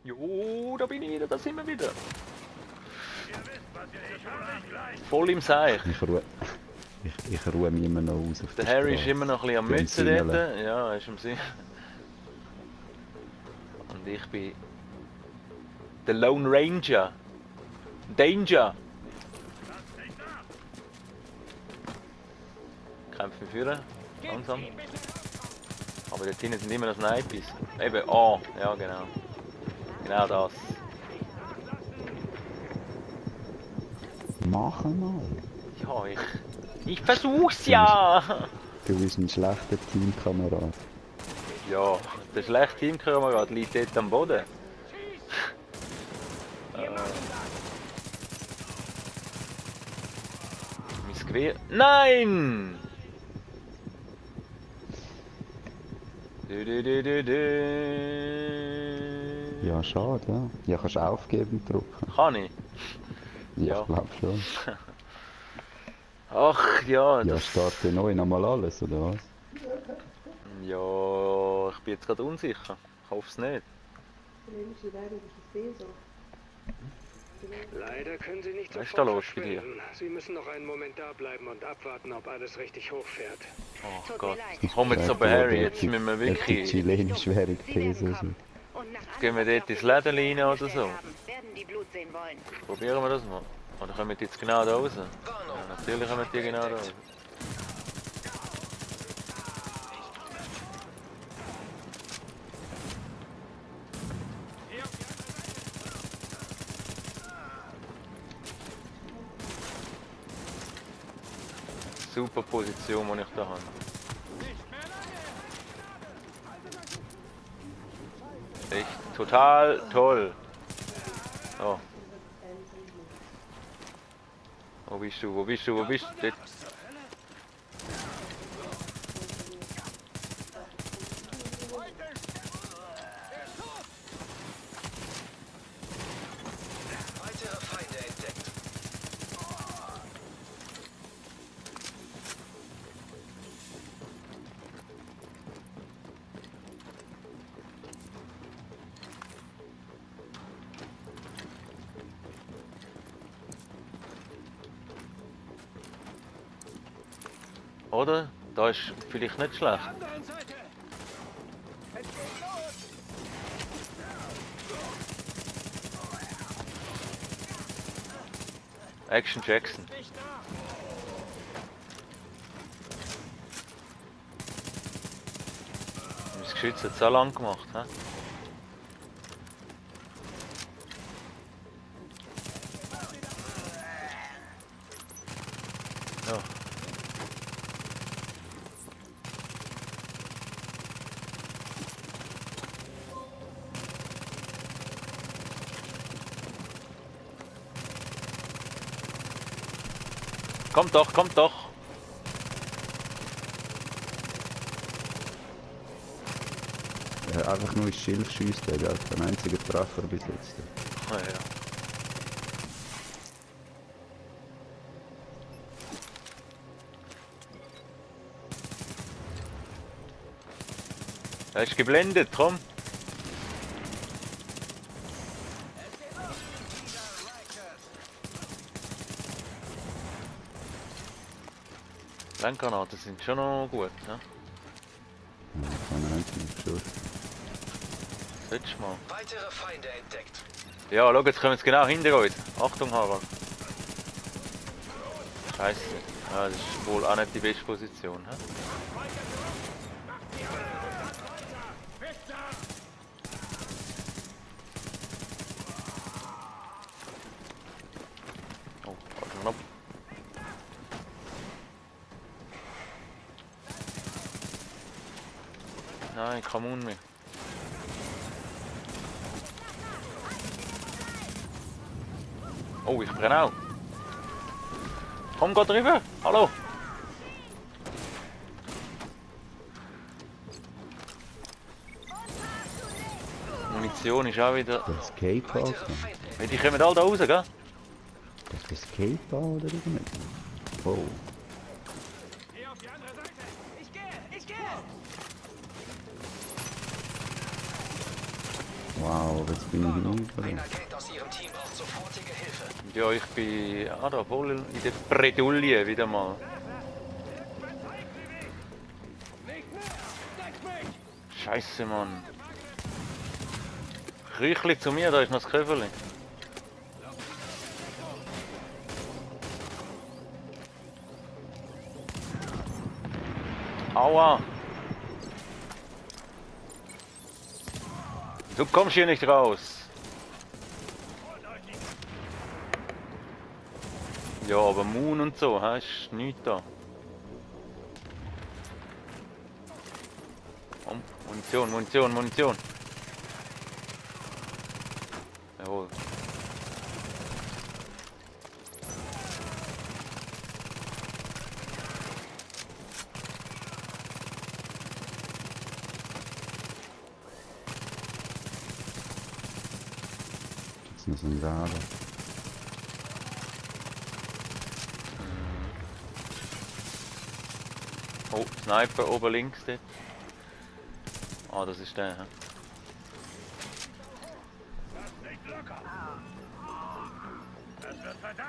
Jo, da bin ich wieder, da sind wir wieder. Voll im Seich. Ich ruhe mich immer noch aus auf Der Harry ist immer noch ein bisschen am Mützen dort. Ja, ist im Sinn. Und ich bin der Lone Ranger. Danger! Kämpfen führen, langsam. Aber dort hinten sind immer noch Snipers. Eben, ja genau. Genau das. Mach mal. Ja, ich versuch's ja! Du bist ein schlechter Teamkamerad. Ja, der schlechte Teamkamerad liegt dort am Boden. Mein Gewehr. Nein! Ja, schade, ja. Ja, kannst du aufgeben drücken. Kann ich? Ja, Ja. ich glaube schon. Ach ja, Ja, starte neu nochmal alles, oder was? Ja, ich bin jetzt gerade unsicher. Ich hoffe es nicht. Leider können Sie nicht Was ist da sofort los bei dir? verschwinden. Sie müssen noch einen Moment da bleiben und abwarten, ob alles richtig hochfährt. Oh Gott. Komm jetzt aber Harry, jetzt müssen wir Die wirklich... chilenisch wäre These. Gehen wir dort ins Läden rein oder so? Werden die Blut sehen wollen. Probieren wir das mal. Oder kommen die jetzt genau da raus? Ja, natürlich kommen die genau da raus. Super Position, die ich da habe. Echt total toll. Oh. Wo bist du? Wo bist du? Wo bist du? Dort. Weitere Feinde entdeckt. Oder? Da ist vielleicht nicht schlecht. Action Jackson. Das Geschütz hat so lang gemacht, hä? Ja. Kommt doch, kommt doch! Einfach nur ins Schilf schießt, der hat keinen einzigen Treffer bis jetzt. Ah, ja. Er ist geblendet, komm! Brenngranaten sind schon noch gut, ne? Ja, keinen einzigen Schuss. Solltest du mal. Weitere Feinde entdeckt. Ja, schau, jetzt kommen sie genau hinter uns. Achtung, Harald. Scheiße. Ja, das ist wohl auch nicht die beste Position, hä? Oh, warte mal. Nein, come on mehr. Oh, ich brenne auch. Komm, geh drüber. Hallo. Munition ist auch wieder... Der Skateball? Weitere Feinde Die kommen alle da raus, gell? Das ist der Skateball oder irgendwas? Oh. Geh auf die andere Seite! Ich gehe! Wow, aber jetzt bin ich Ein hinüber. Agent aus Ihrem Team braucht sofortige Hilfe. Ja, ich bin auch da voll in der Bredouille wieder mal. Scheiße, Mann. Rüchli zu mir, da ist noch das Köfferli. Aua! Du kommst hier nicht raus. Ja, aber Moon und so, hast nichts da. Oh, Munition, Munition, Munition. Jawohl. Jetzt noch so ein Radar. Oh, Sniper oben links dort. Ah, das ist der, hä?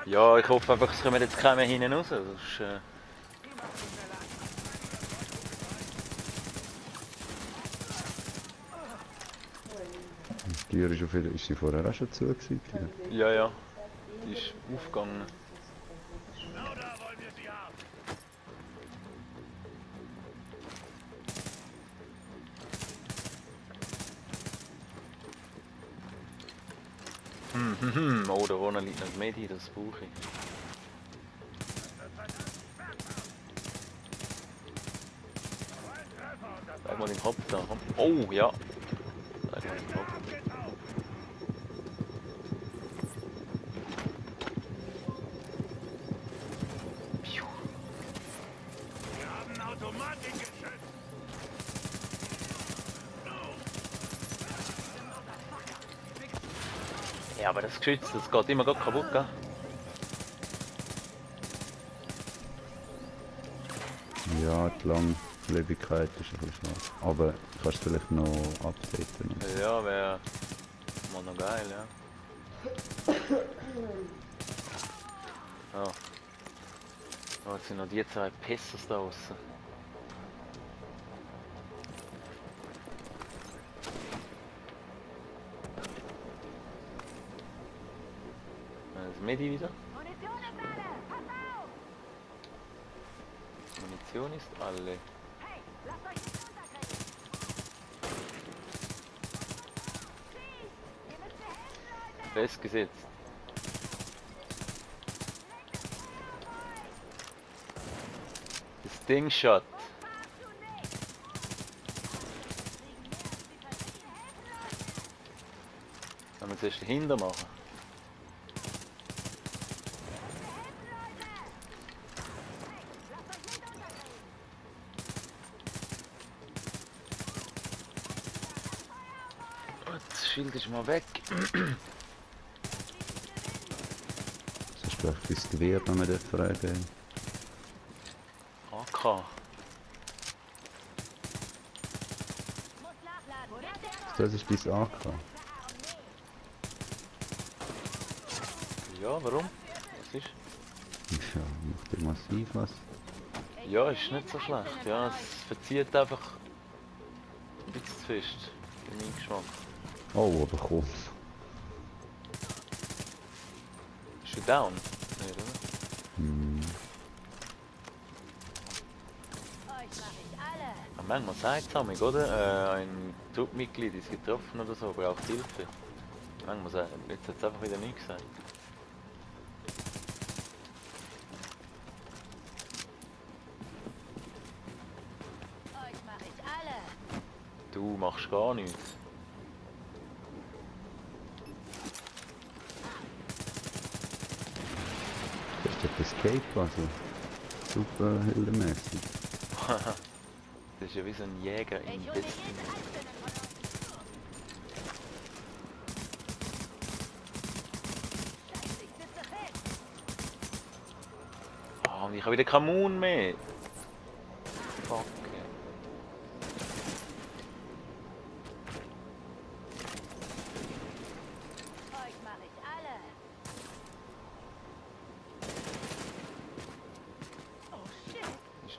Ja, ich hoffe einfach, es kommen jetzt keine mehr hinten raus. Sonst, Die Tür ist, ist sie vorher auch schon zu gewesen? ja, ja. Die ist aufgegangen. Oh, da vorne liegt noch Medi, das brauche ich. Sag mal den Kopf da, komm. Oh, ja. Sag mal den Kopf. Piu. Ja, aber das Geschütz, das geht immer grad kaputt, gell? Ja, die Langlebigkeit ist ein bisschen schade. Aber kannst du vielleicht noch updaten. Ja, wäre mal noch geil, ja. Ja. Oh, jetzt sind noch die zwei Pissers da draussen. Das Medi wieder. Munition ist alle. Festgesetzt. Das Ding shot. Wenn wir zuerst dahinter machen. Das Schild ist mal weg. Sonst vielleicht das Gewehr noch nicht freigeben. AK. Das ist dein AK. Ja, warum? Was ist? Ja, macht dir massiv was. Ja, ist nicht so schlecht. Ja, es verzieht einfach ein bisschen zu fest. Für meinen Geschmack. Oh, aber komm. Ist du down? Nicht, oder? Hm. Aber manchmal sagt es amig, oder? Ein Truppmitglied ist getroffen oder so, braucht Hilfe. Manchmal sagt jetzt hat es einfach wieder nichts gesagt. Du machst gar nichts. Das ist das Escape, also. Super heldenmäßig. Das ist ja wie so ein Jäger in Destiny. Oh, und ich habe wieder keinen Moon mehr. Fuck.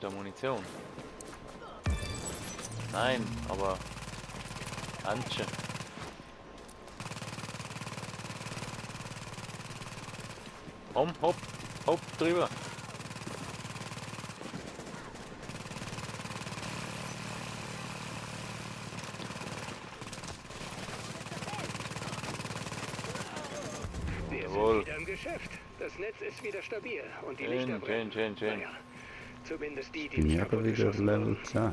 da Munition? Nein, aber Handschuhe. Hopp, hopp, drüber. Wir Jawohl. sind wieder im Geschäft. Das Netz ist wieder stabil und die Schön, Lichter brennen. schön. Naja, zumindest die Bin nicht ich aber kaputt wieder geschossen Level wurden. 10.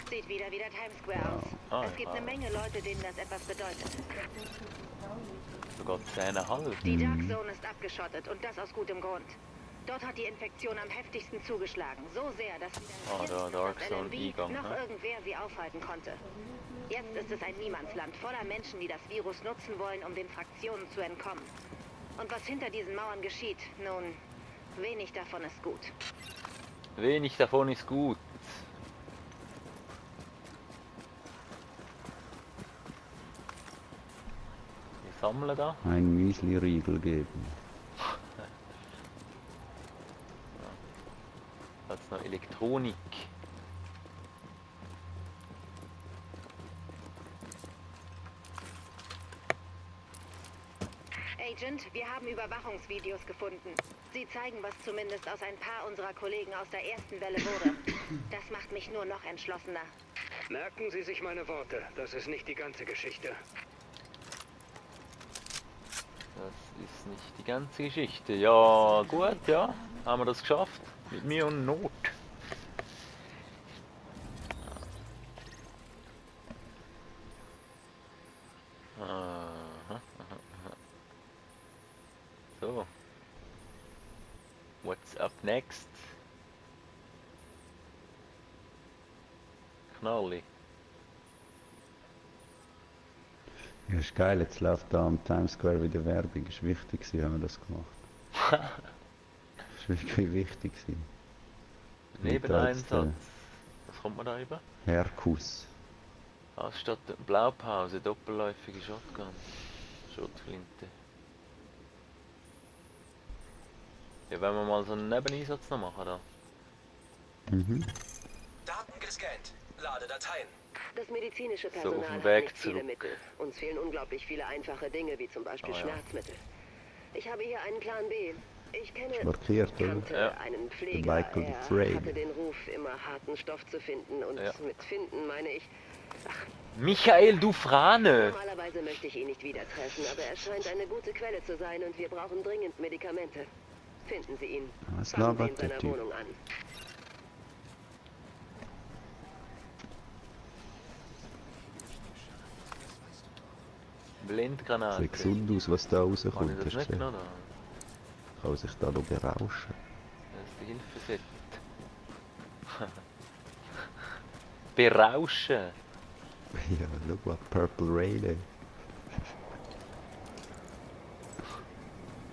Sieht wieder wie der Times Square aus. Ah, Es gibt ja. eine Menge Leute, denen das etwas bedeutet. Sogar 10,5. Die Dark Zone ist abgeschottet und das aus gutem Grund. Dort hat die Infektion am heftigsten zugeschlagen. So sehr, dass Ah, weder da Dark das Zone LMB Eingang, noch ne? irgendwer sie aufhalten konnte. Jetzt ist es ein Niemandsland voller Menschen, die das Virus nutzen wollen, um den Fraktionen zu entkommen. Und was hinter diesen Mauern geschieht, nun, wenig davon ist gut. Wenig davon ist gut. Wir sammeln da. Ein Müsli-Riegel geben. Da ist noch Elektronik. Agent, wir haben Überwachungsvideos gefunden. Sie zeigen, was zumindest aus ein paar unserer Kollegen aus der ersten Welle wurde. Das macht mich nur noch entschlossener. Merken Sie sich meine Worte. Das ist nicht die ganze Geschichte. Das ist nicht die ganze Geschichte. Ja, gut, ja. Haben wir das geschafft. Mit mir und Not. Aha. So. What's up next? Knalli. Ja, ist geil, jetzt läuft da am Times Square wieder Werbung. Ist wichtig gewesen, haben wir das gemacht. Ist wirklich wichtig gewesen. Nebeneinsatz. Was kommt man da über? Herkus. Anstatt Blaupause, doppelläufige Shotgun. Schrotflinte. Ja, wenn wir mal so einen Nebeneinsatz noch machen da. Mhm. Daten gescannt. Lade Dateien. Das medizinische So, auf Personal dem hat Weg nicht viele zurück. Mittel. Uns fehlen unglaublich viele einfache Dinge, wie zum Beispiel Ah, ja. Schmerzmittel. Ich habe hier einen Plan B. Ich kenne, Markiert, oder? kannte Ja. einen Der Pfleger. Michael Er Frey. hatte den Ruf, immer harten Stoff zu finden. Und Ja. mit finden meine ich, Michael Dufrane! normalerweise möchte ich ihn nicht wieder treffen, aber er scheint eine gute Quelle zu sein und wir brauchen dringend Medikamente. Finden Sie ihn. Was Fangen Sie in labert der seiner Typ? Wohnung an. Blindgranate. Sieht gesund aus, was da Kann rauskommt. ich das Hast du nicht gesehen? genommen? Kann sich da noch berauschen. Das ist die Hilfeset. Berauschen! Ja, schau mal, Purple Rain.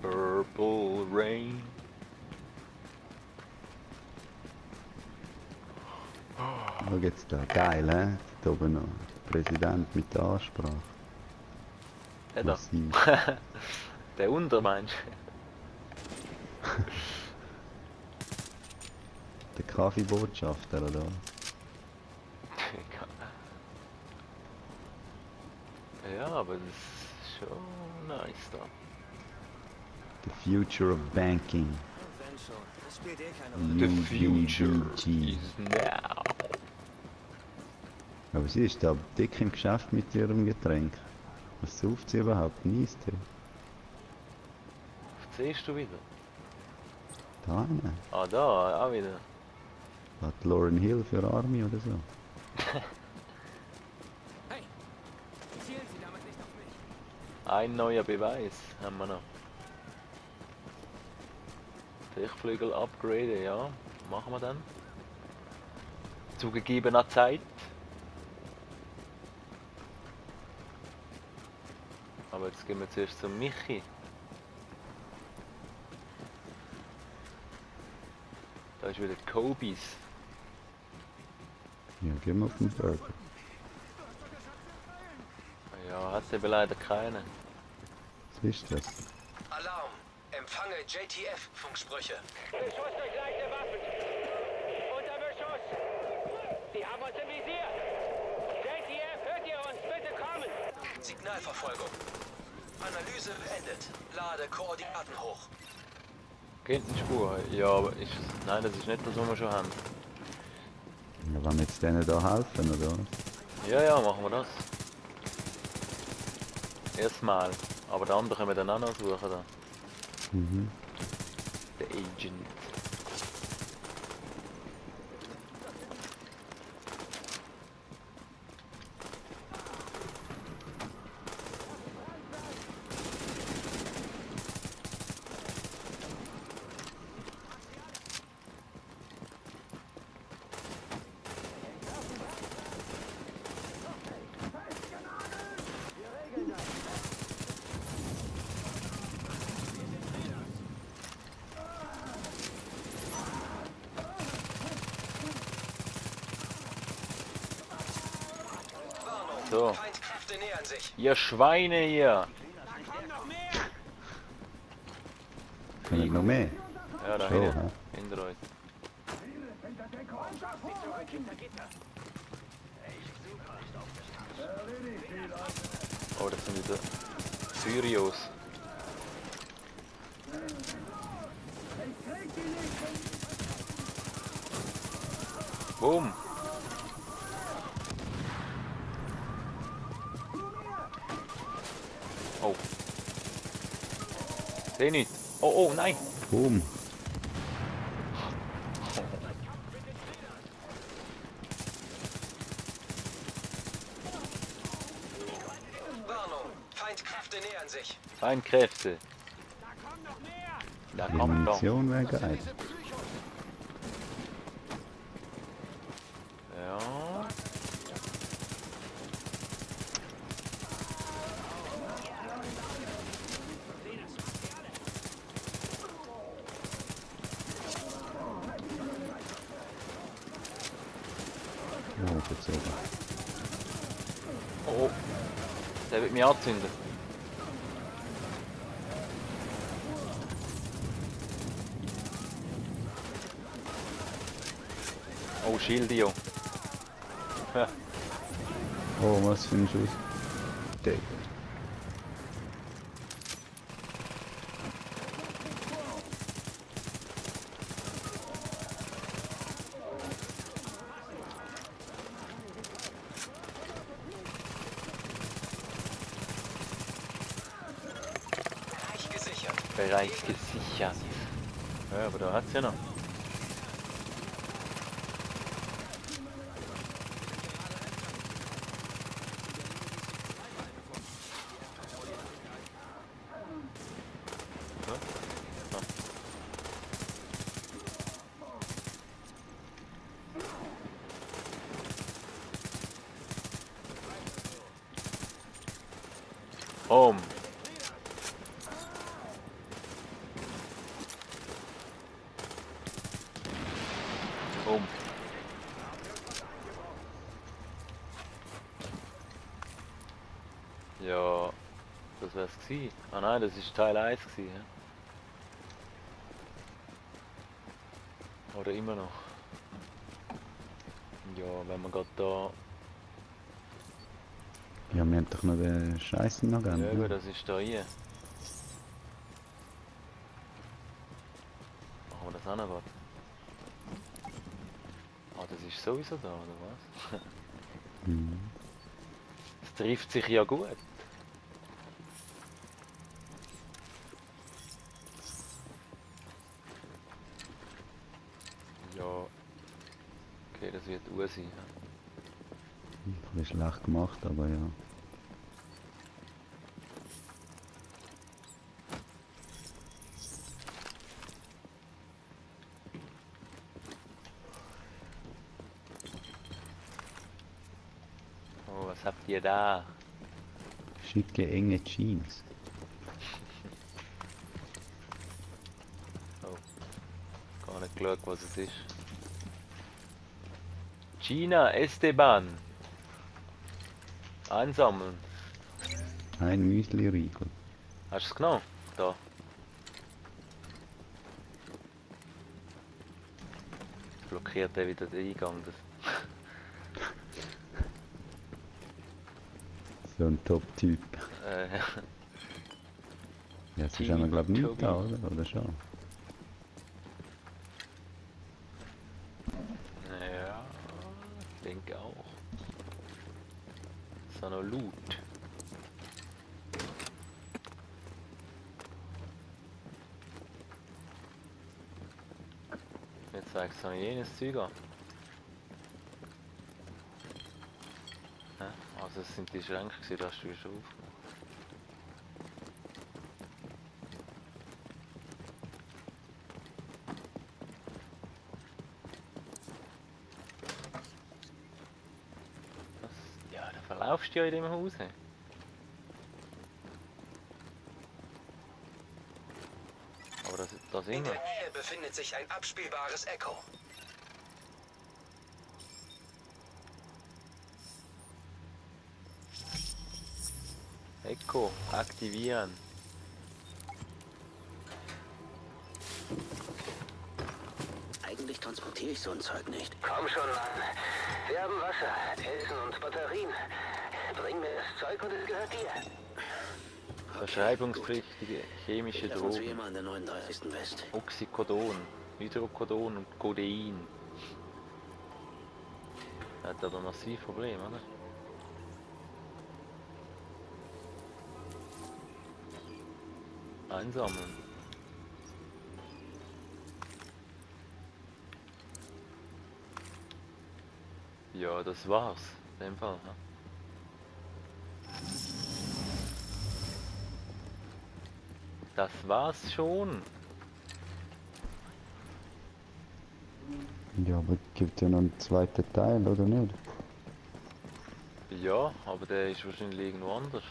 Purple Rain. Schau jetzt da, geil, hä? Da oben noch. Der Präsident mit der Ansprache. Ja, da. Massiv. Der unter meinst Der Kaffeebotschafter, oder? Ja, aber das ist schon nice da. The future of banking. The future UVG. is now. Aber sie ist da dick im Geschäft mit ihrem Getränk. Was sauft sie überhaupt? Ein Eistee? Siehst du wieder? Da eine. Ah, da, auch wieder. Hat Lauren Hill für Army oder so? Ein neuer Beweis haben wir noch. Sichtflügel upgraden, ja. Machen wir dann. Zu gegebener Zeit. Aber jetzt gehen wir zuerst zum Michi. Da ist wieder die Kobe's. Ja, gehen wir auf den Burger. Ja, hat eben leider keine. Was ist das? Alarm. Empfange JTF-Funksprüche. Beschuss durch leichte Waffen. Unter Beschuss. Signalverfolgung. Analyse beendet. Lade Koordinaten hoch. Kennt eine Spur? Ja, aber ist es... Nein, das ist nicht das, was wir schon haben. Ja, wollen wir jetzt denen da helfen, oder? Ja, ja, machen wir das. Erstmal. Aber der andere können wir dann auch noch suchen. Da. Mhm. Der Agent. So, Feindkräfte nähern sich. ihr Schweine hier. Können noch mehr? Ja, da So, hinten. hä? Hinter euch. Oh, das sind diese Syrios. Boom. Oh. Seh nicht. Oh, oh, nein. Boom. Warnung. Feindkräfte nähern sich. Feinkräfte. Da Die kommt doch. Munition wäre geil. Ja. Ja, gezogen. Oh, oh. Der wird mich anzünden. Oh, Schildio. Ha. Oh, was für ein Schuss. Der. Bereich gesichert. Bereich gesichert. Ja, aber da hat's ja noch. Ja? Ah. Home. Home. Ja, das wär's gewesen. Ah nein, das ist Teil 1 gewesen. Ja? Oder immer noch. Ja, wenn man gerade da... Ja, wir haben doch noch den Scheiß noch Ja, gern. aber das ist da hier. Machen wir das auch noch was? Ah, das ist sowieso da, oder was? Mhm. Das trifft sich ja gut. Ja. Okay, das wird Uhr sein. Ein bisschen schlecht gemacht, aber ja. Oh, was habt ihr da? Schicke enge Jeans. Oh. Gar nicht geschaut, was es ist. Gina Esteban. Einsammeln. Ein Müsli-Riegel. Hast du es genommen? Da. Blockiert er wieder den Eingang. Das So ein Top-Typ. Äh, Ja, jetzt ist einmal glaube ich nicht Tobi. da, oder? Oder schon? ja, ich denke auch. So noch Loot. Jetzt zeigst du noch jenes Zeug an. Hä? Also es sind die Schränke gewesen, da hast du schon aufgemacht. Ja, da verlaufst du ja in dem Haus. Aber das In immer. der Nähe befindet sich ein abspielbares Echo. Echo, aktivieren. Eigentlich transportiere ich so ein Zeug nicht. Komm schon, Mann. Wir haben Wasser, Essen und Batterien. Bring mir das Zeug und es gehört dir. Verschreibungspflichtige chemische Wir treffen uns wie Drogen. immer an der 39. West. Oxycodon, Hydrocodon und Codein. Hat aber massiv Probleme, oder? Einsammeln. Ja, das war's. In dem Fall. Ja. Das war's schon. Ja, aber gibt ja noch einen zweiten Teil, oder nicht? Ja, aber der ist wahrscheinlich irgendwo anders.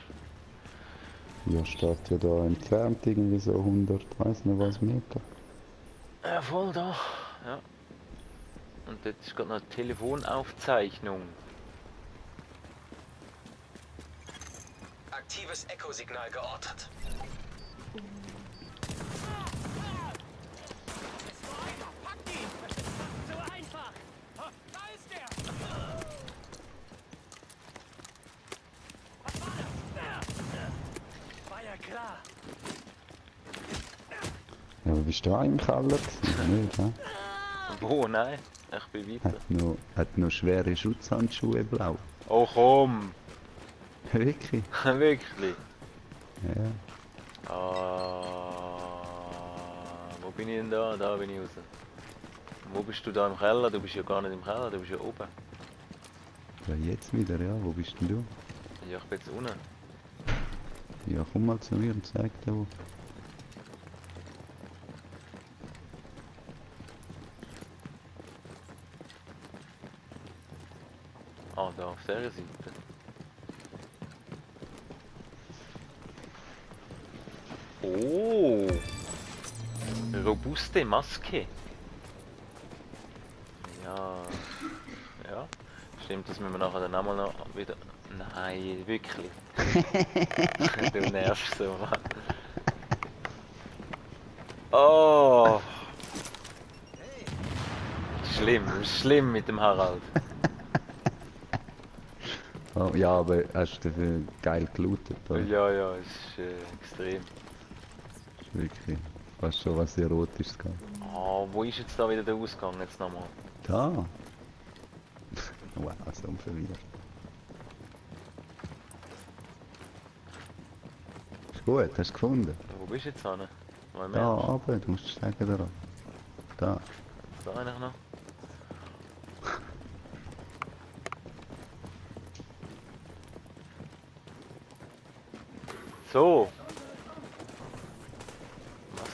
Ja, steht ja da entfernt irgendwie so 100, weiß nicht was Meter. Ja, voll da. Ja. Und jetzt ist gerade noch eine Telefonaufzeichnung. Aktives Echo-Signal geortet. Ja, aber bist du da im Keller gewesen? Nicht, hä? Wo? Nein, ich bin weiter. Hat noch schwere Schutzhandschuhe blau. Oh komm! Wirklich? Wirklich? Ja. Wo bin ich denn da? Da bin ich raus. Wo bist du da im Keller? Du bist ja gar nicht im Keller, du bist ja oben. Ja, jetzt wieder, ja. Wo bist denn du? Ja, ich bin jetzt unten. Ja, komm mal zu mir und zeig dir wo. Ah, da auf der Seite. Oh! Robuste Maske. Ja. Ja. Stimmt, das müssen wir nachher dann auch mal noch wieder... Nein, wirklich. Du nervst so, Mann. Oh! Schlimm, schlimm mit dem Harald. Oh, ja, aber hast du dafür geil gelootet, oder? Ja, ja, ist extrem. Ist wirklich fast schon was Erotisches gehabt. Oh, wo ist jetzt da wieder der Ausgang jetzt nochmal? Da! Wow, so verwirrt. Ist gut, hast du gefunden? Wo bist du jetzt hin? Mal Da, mehr. aber du musst sagen daran. Da. Da eigentlich noch. So. Was?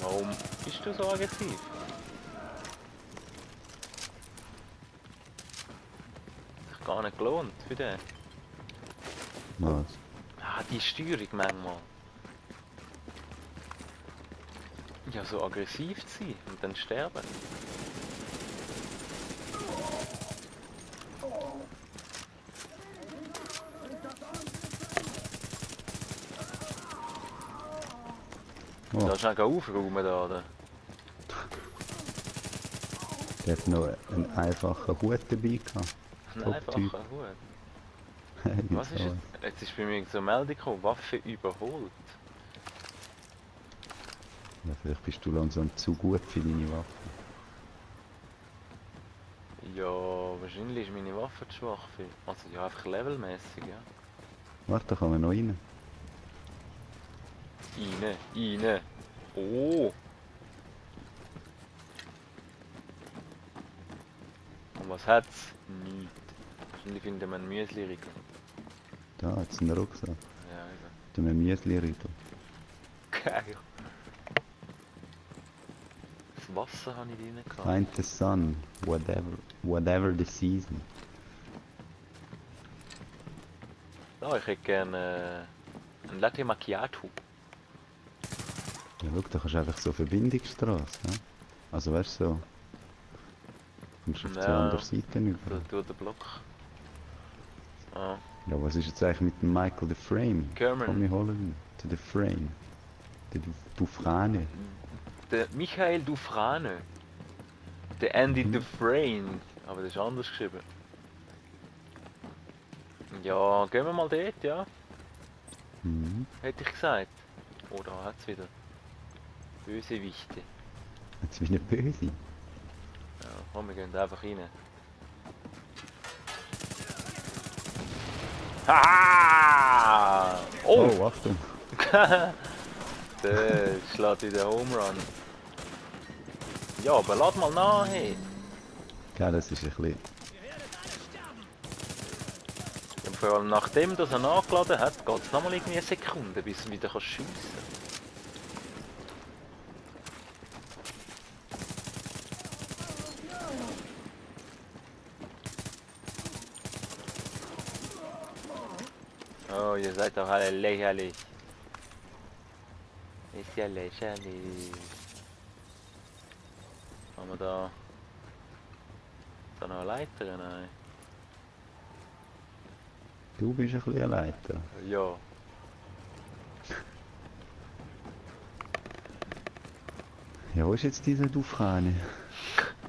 Warum bist du so aggressiv? Hat sich gar nicht gelohnt für den. Was? Ah, die Steuerung manchmal. Ja, so aggressiv zu sein und dann sterben. Oh, Da ist noch aufräumen da, oder? der hat noch einen einfachen Hut dabei gehabt. Ein einfacher Top-Typ. Hut. Hey, Was ist so. jetzt? Jetzt ist bei mir so eine Meldung gekommen, Waffe überholt. Ja, vielleicht bist du langsam zu gut für deine Waffe. Ja, wahrscheinlich ist meine Waffe zu schwach für. Also ja, einfach levelmäßig, ja. Warte, da kann man noch rein. Rein. Oh! Und was hat's? Nichts. Wahrscheinlich finden wir einen Müsli-Riegel. Da hat es einen Rucksack. Ja, Da mit Müsli-Riegel. geil. Das Wasser habe ich drin gehabt. Find the sun, whatever the season. Ja, ich hätte gerne ein Latte Macchiato. Ja, schau, da kannst du einfach so Verbindungsstraße. Ne? Also weißt du, so. Kommst auf die Ja. andere Seite rüber. Durch den Block. Ah. Ja, was ist jetzt eigentlich mit dem Michael the Frame? Cameron. Komm, wir holen ihn. Zu the Frame. Der Dufrane. Der Michael Dufrane. Der Andy Dufresne. Aber das ist anders geschrieben. Ja, gehen wir mal dort, ja. Mhm. Hätte ich gesagt. Oder hat es wieder Bösewichte? Jetzt wieder böse. Ja, komm, wir gehen einfach rein. Ha! Oh! Oh, Achtung. Der schlägt wieder Home Run. Ja, aber lad mal nach, hey. Ja, das ist ein bisschen... Und vor allem nachdem dass er nachgeladen hat, geht es nochmal irgendwie eine Sekunde, bis du wieder schiessen kannst. Oh, ihr seid doch alle lächerlich. Ist ja lächerlich. Haben wir da noch eine Leiter? Nein. Du bist ein bisschen ein Leiter. Ja. Ja, wo ist jetzt dieser Dufrane?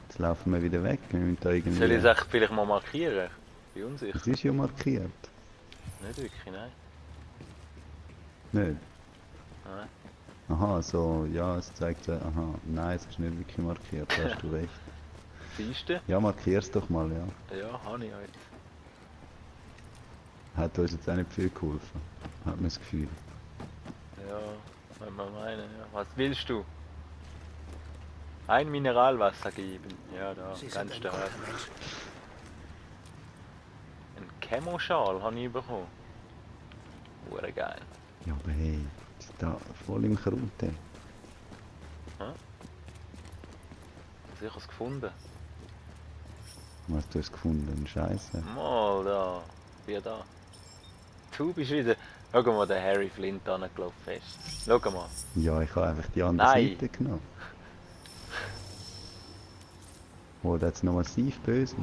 Jetzt laufen wir wieder weg. Wir müssen da irgendwie... Soll ich es echt vielleicht mal markieren? Bin unsicher. Es ist ja markiert. Nicht wirklich, nein. Nicht? Nein. Aha, so, ja, es zeigt so, aha, nein, es ist nicht wirklich markiert, da hast du recht. Siehst du? Ja, markier's doch mal, ja. Ja, habe ich heute. Hat uns jetzt auch nicht viel geholfen, hat man das Gefühl. Ja, wenn man meinen, ja. Was willst du? Ein Mineralwasser geben. Ja, da, Sie sind ganz ein stark. guter Mensch. Ein Chemoschal habe ich bekommen. Hure geil. Ja, aber hey, das ist da voll im Kraut. Sicher es gefunden. Was hast du es gefunden? Scheiße. Mal da. Wie da. Du bist wieder. Schau mal, der Harry Flint angelaufen ist. Schau mal. Ja, ich habe einfach die andere Nein. Seite genommen. Oh, das ist noch massiv böse.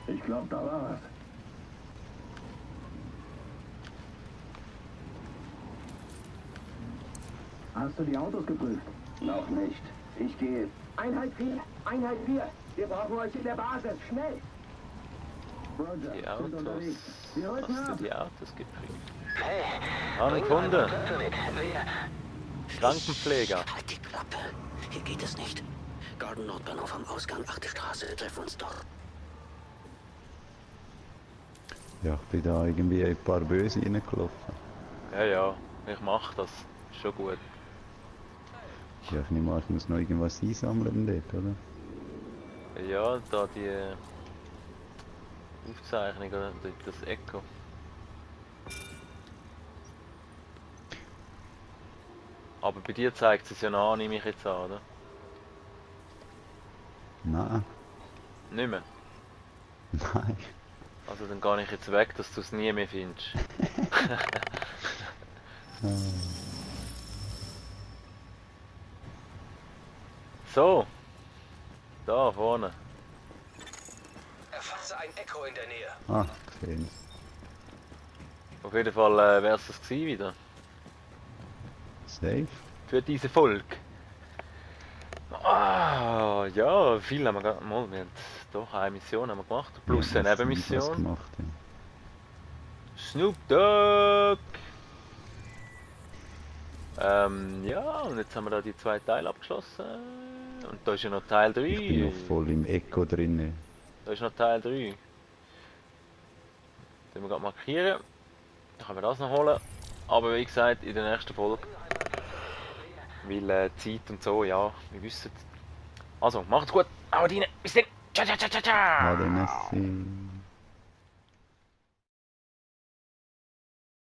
Ich glaube, da war was. Hast du die Autos geprüft? Noch nicht. Ich gehe. Einheit 4! Einheit 4! Wir brauchen euch in der Basis! Schnell! Roger, Die sind Autos. unterwegs. Wir rücken Hast du ab! die Autos geprüft? Hey! Haben wir gefunden. Waffe mit. Wer? Krankenpfleger. Halt die Klappe. Hier geht es nicht. Garden Nordbahnhof am Ausgang, 8. Straße. Wir treffen uns dort. Ja, ich bin da irgendwie in ein paar Böse reingelaufen. Ja, ja. Ich mach das. Schon gut. Ja, ich nehme an, ich muss noch irgendwas einsammeln dort, oder? Ja, da die Aufzeichnung oder das Echo. Aber bei dir zeigt es ja noch an, nehme ich jetzt an, oder? Nein, Nicht mehr. nein. Also dann gehe ich jetzt weg, dass du es nie mehr findest. So. Da vorne. Erfasste ein Echo in der Nähe. Ah, gesehen. Auf jeden Fall wäre es das gewesen wieder. Safe. Für diese Folge. Ja, viel haben wir gerade mal. Wir haben doch eine Mission haben wir gemacht. Plus Ja, eine das Nebenmission. gemacht, ja. Snoop Dogg! Ja, und jetzt haben wir da die 2 Teile abgeschlossen. Und da ist ja noch Teil 3. Ich bin noch voll im Echo drin. Da ist noch Teil 3. Den wir gerade markieren. Dann können wir das noch holen. Aber wie gesagt, in der nächsten Folge. Weil Zeit und so, ja, wir wissen. Also, macht's gut. Haut rein. Bis dann. Ciao, ciao, ciao, ciao, ciao. Ade, merci.